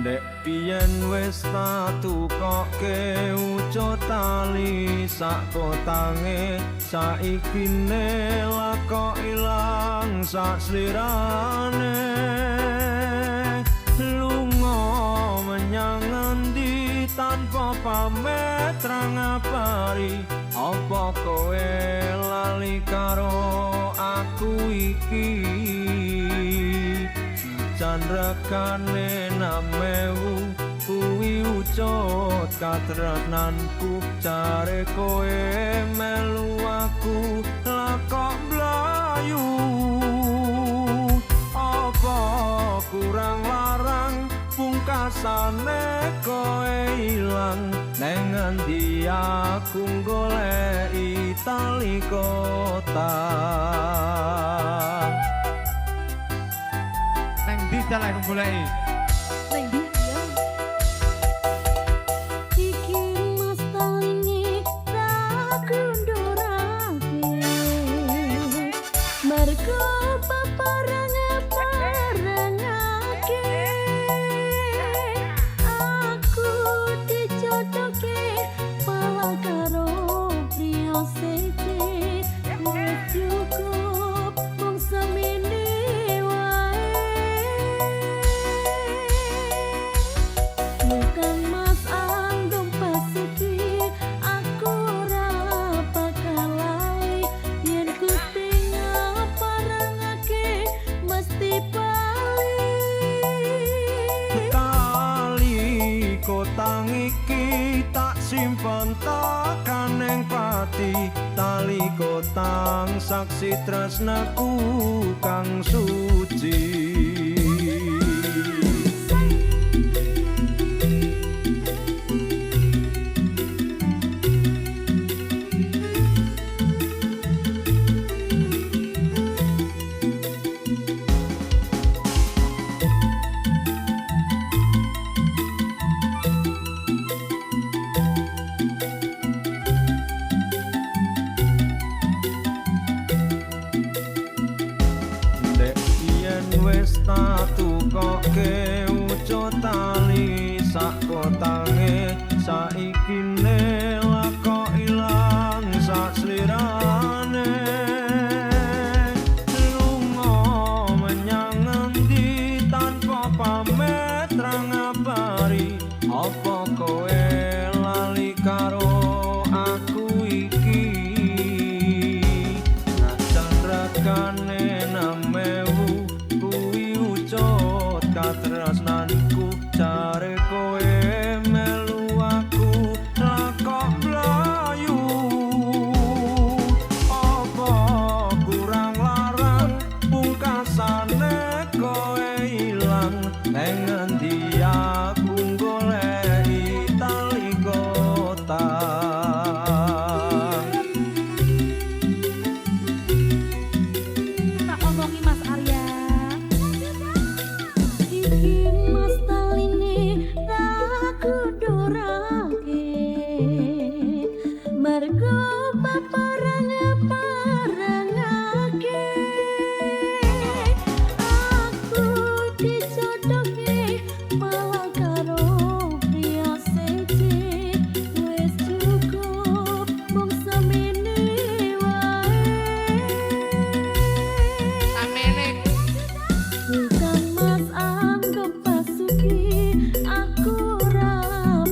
Ndek biyen wis tak tukoke uco tali sak kotange, saiki ne lakok ilang sak slirane. Lunga menyang ngendi tanpa pamit ra ngabari, apa kowe lali karo aku iki? Jan rekane 6.000 kuwi ucut katresnanku, jare kowe melu aku lakok mlayu. Apa kurang larang pungkasane kowe ilang, neng ngendi aku goleki tali kota? Neng ndi dalah aku goleki? Neng ndi ya? Iki mas taline tak kundurake, mergo paparang-parangake aku dijodohke malah karo priya siji. Wis cukup mung semene wae. Kang Mas Andong Basuki, aku ora bakal lali yen Gusti ngaparengake mesti bali. Tali kotang iki tak simpen tekan ning pati, tali kotang saksi tresnaku kang suci. Ndek yen wis tak tukoke uco tali sak kotange, saiki ne lakok ilang sak slirane. Lunga menyang ngendi tanpa pamit ra ngabari, apa kowe lali karo aku iki? Najan rekane 6.000 kuwi ucut katresnanku, jare kowe melu aku lakok mlayu. Apa kurang larang pungkasane kowe ilang, neng ngendi aku goleki tali kota? Tak omongi Mas Arya. Iki mas taline tak kundurake, mergo paparang-parangake aku dijodohke malah karo priya siji. Wis cukup mung semene wae. Samene. Kang Mas Andong Basuki, aku ora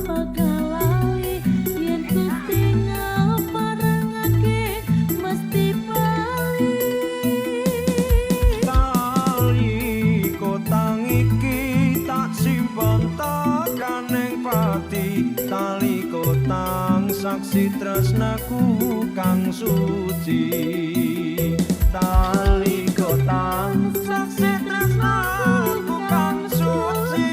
bakal lali yen Gusti ngaparengake mesti bali. Tali kotang iki tak simpen tekan ning pati, tali kotang saksi tresnaku kang suci. Tali kotang saksi tresnaku kang suci.